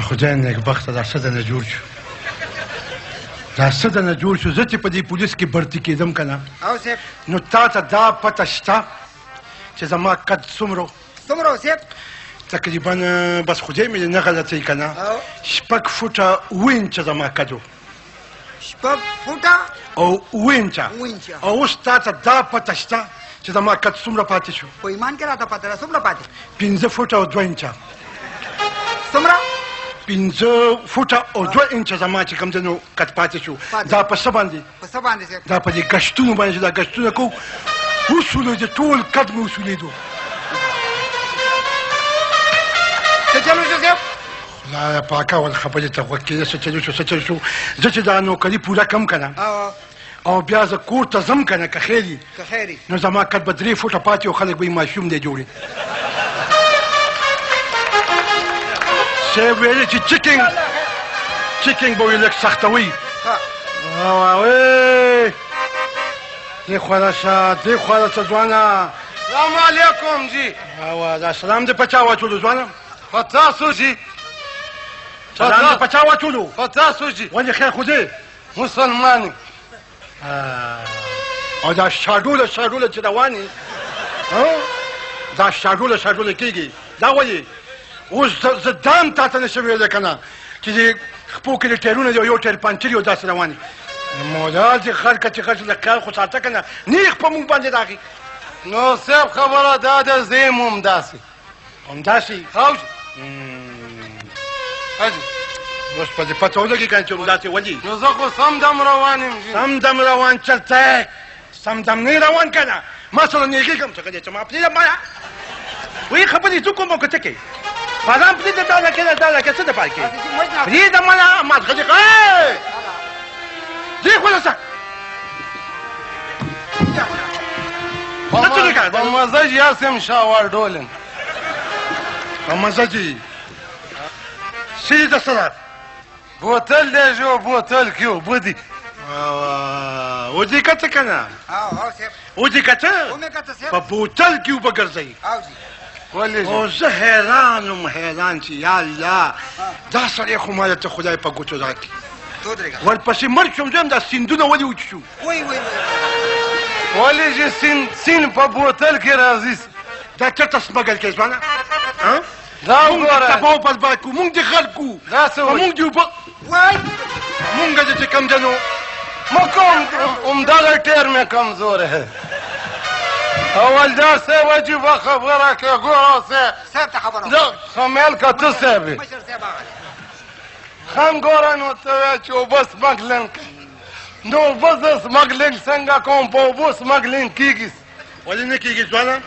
خدای نېکبخته دا څه دنه جوړ شو، دا څه دنه جوړ شو. زه چې په دې پولیس کې برتي کېدم که نه، نو تا ته دا پته شته چې زما قد څومره و؟ څومره و صاحب؟ تقریبا بس خدای مې نه غلطوي که نه، 6 فوټه 7 انچه زما قد و. 6 فوټه او 7 انچه. او اوس تا ته دا پته شته چې زما قد څومره پاتې شو؟ په ایمان کې راته پته ده، څومره پاتې؟ 5 فوټه او 2 انچه. څومره؟ 5 فوټه او 2 انچه زما چې کوم دی نو قد پاتې شو. دا په څه باندې؟ په څه باندې صاحب؟ دا په دې ګشتونو باندې چې دا ګشتونه کوو وسولېدو، ټول قد مې وسولېدو. څه چل وشو صاحب؟ خدایه پاکه اول خبرې ته غوږ کېده. څه چل وشو، څه چل شو؟ زه چې دا نوکري پوره کړم که نه، او بیا زه کور ته ځم که نه، که خیر وي، که خیر وي، نو زما قد به 3 فوټه پاتې او خلک به یې ماشوم دی جوړې. صاحب ویلې چې چکینګ چکینګ به وي لږ سختوي. دې خوا راشه، دې خوا راشه ځوانه. سلام علیکم جی. دا سلام دې په چا واچولو ځوانه؟ په تاسو جی. سلام دې په چا واچولو؟ په تاسو جی. ولې خیر خو دی؟ مسلمان. او دا شاډوله شاډوله چې روان یې، دا شاډوله شاډوله کېږي، دا ولې؟ اوس زه دا هم تا ته نه شم ویلی که نه چې دې خپو کې د ټیرونه دي او یو ټیر پنچر یو داسې روان یې. مولا دې غر که چې غر شي، د خیال خو ساته که نه، نېغ په موږ باندې راغی. نو صاحب خبره دا ده، زه یم همداسې. همداسې؟ هو. اوس په دې پته ولګي که نه چې همداسې ولې؟ نو زه خو سم دم روان یم. سم دم روان چېرته؟ سم دم نه روان که نه، ما سره نېغېږم. څه که چې ما پرېږده، ما وایي خبرې زه کوم او که ته کوې؟ بادام پرېږده، دا لکه دا لکه څه دپاره کوې؟ پرېږده ما نه، ما څخه دې دې خو له په مزه جي هسې هم شاوار ډولم. په مزه جي څه دي در سره؟ بوتل دی جو، بوتل کې اوبه دي. ودې کته که نه؟ ودې کته؟ په بوتل کې اوبه ګرځوي. او زه حیران وم، حیران چې یا الله دا سړی خو ما ته خدای په ګوتو راکړي. ورپسې مړ شوم، زه هم دا سیندونه ولې وچ شو؟ ولې چې سیند په بوتل کې راځي؟ دا چېرته سمګل کوې ځوانه؟ دا مونږ وګوره. تباه او برباد کړو، مونږ دې غرق کړو، دا څه وایي؟ مونږ دې اوبه مونږ دې چې کوم دی نو ما کوم همدغه ټیر مې کمزوری دی. حوالدار صاحب عجیبه خبره کوې، ګوره صاحب. صاحب ته خبره دا خمیل که ته صاحب یې؟ مشر صاحب هغه دی. خم ګوره نو ته وایې چې اوبه سمګلینګ کوي، نو اوبه زه سمګلینګ څنګه کوم؟ په اوبو سمګلینګ کېږي؟ ولې نه کېږي ځوانه؟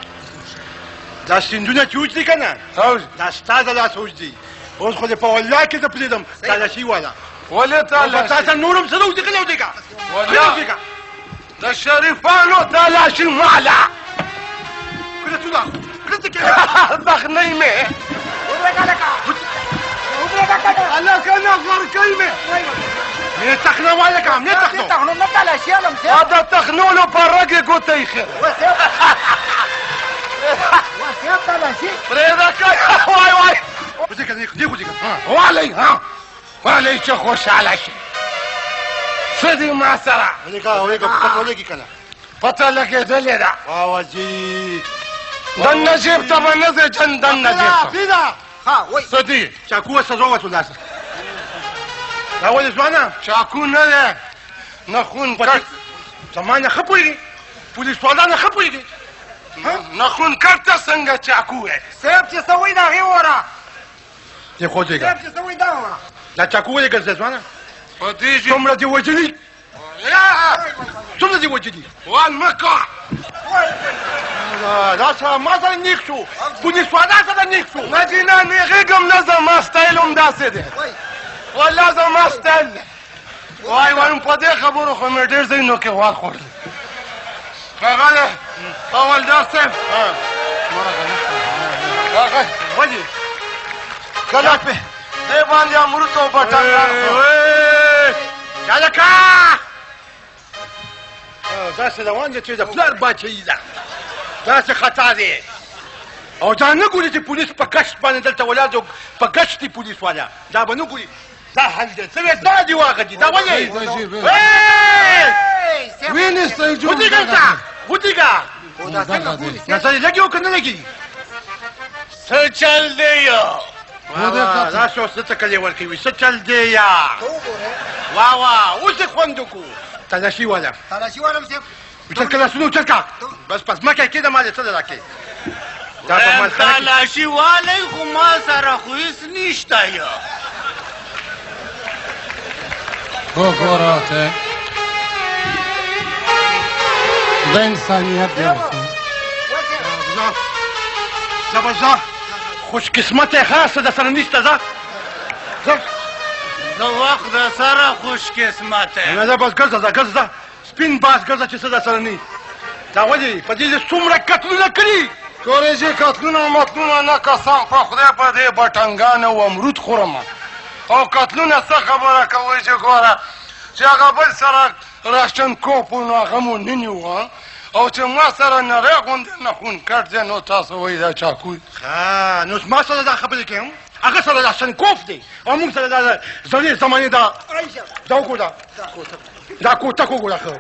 دا سیندونه چې وچ دي که نه، دا ستا د لاسه وچ دي. اوس خو دې په والله کې زه پرېږدم تالاشي والا. ولې تالاشي؟ تا ته نور هم څه نه وځي، غلی وځېږه. غلی وځېږه. د شریفانو تالاشي ماله. کله څه ده؟ کله څه کوې؟ بخنۍ مې. وبرېږه لکه. وبرېږه کډه. هلکه نه غرقۍ مې. مې تخنه والکه، مې تخنو. تخنو نه تالاشي علم صاحب. دا د تخنولو په رګ یې ګوته ایښې ده. وصاحب تالاشي. پرېږده که وای وای. وځېږه، دې وځېږه. والی، ها والی چې خوشحاله شي. څه دي ما سره؟ ولېږه، ولېږه، پته ولګي که نه؟ پته لګېدلې ده. واوځي. دننه جېب ته به نه ځې، جن دننه جېب ته. پرېږده. ها وای. څه دي؟ چاکو ورسره ووتو لاسه. دا ولې ځوانه؟ چاکو نه دی، نه خون کټ. زما نه ښه پوهېږي، پولیس والا نه ښه پوهېږي. نه خون کټ ته څنګه چاکو وایې؟ صاحب چې څه وایي د هغې وره. دې خو ځېږه. صاحب چې څه وایي دا وره. دا چاکو ولې ګرځې ځوانه؟ په دې چې څومره دې وژلي؟ څومره دې وژلي؟ وال مه کوه. دا سره ما سره نېغ شو، پولیس والا سره نېغ شو. نه جي نه، نېغېږم نه، زما سټایل همداسې دی. والله زما سټایل دی. وای وای، په دې خبرو خو مې ډېر ځایونو کې وال خوړلی. ښاغلی حوالدار صاحب، ولې؟ کله دې باندې امروت او بټنګان خورم. چالکه داسې روان دی چې د پلار باچهي ده، داسې خطا دی. او دا نه ګوري چې پولیس په ګشت باندې دلته ولاړ دی، په ګشت دي پولیس والا، دا به نه ګوري. دا حل دی، څه وې دا دې واغه دي، دا ولې؟ وینیستی جو. ودرېږه دلته، ودرېږه. دا څنګه ګوري؟ نظر یې لګي او که نه لګي؟ څه چل دی یا؟ دا څه اوس څه کلې ورکوي؟ څه چل دی یا؟ وا وا، اوس یې خوند وکړو. تلاشي والا، تلاشي والا صاحب. اوچت کړه لاسونه، اوچت کړه. بس بس، مکه کېده، ما دې څه راکې. دا په مال خلک تلاشي والی خو ما سره خو هېڅ نشته یا. وګوره ته، دا انسانیت دی. ځه ځه، خوش قسمت خاصه د سره نشته. ځه ځه. زه وخت د سره خوش قسمت. نه ځه، بس ګرځه، ځه ګرځه، سپین باز ګرځه چې څه د سره نه. دا ولې په دې څومره قتلونه کړي؟ کورې چې قتلونه متلونه نه، قسم په خدای په دې بټنګان او امرود خورم. او قتلونه څه خبره کوئ چې ګوره چې هغه بل سره راشن کوپ و، نو هغه مو نه نیو، او چې ما سره نری غوندې نخون کټ دی، نو تاسو وایي دا چاکو. ښه، نو ما سره دا خبرې کوم، هغه سره راشن کوف دی او موږ سره دا زړې زمانې دا دا وګوره، دا کوتک وګوره. ښه،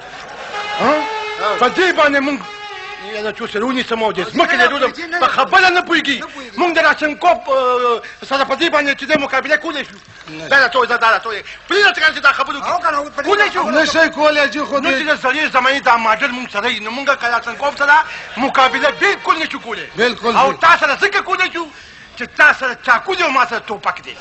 په دې باندې موږ یاره چې سره ونیسم او د ځمکې له ډوله په خبره نه پوهېږي. موږ د راشنکوف سره په دې باندې چې دی مقابله کولی شو. دا راته وایي، دا راته وایي، پرېږده چې دا خبرې وکړي. کولی شو؟ نه شي کولی چې خو نو چې د زړې زمانې دا ماډل موږ سره یي، نو موږ کلاشنکوف سره مقابله بالکل نه شو کولی. بالکل. او تا سره ځکه کولی شو چې تا سره چاکو دی او ما سره ټوپک دی.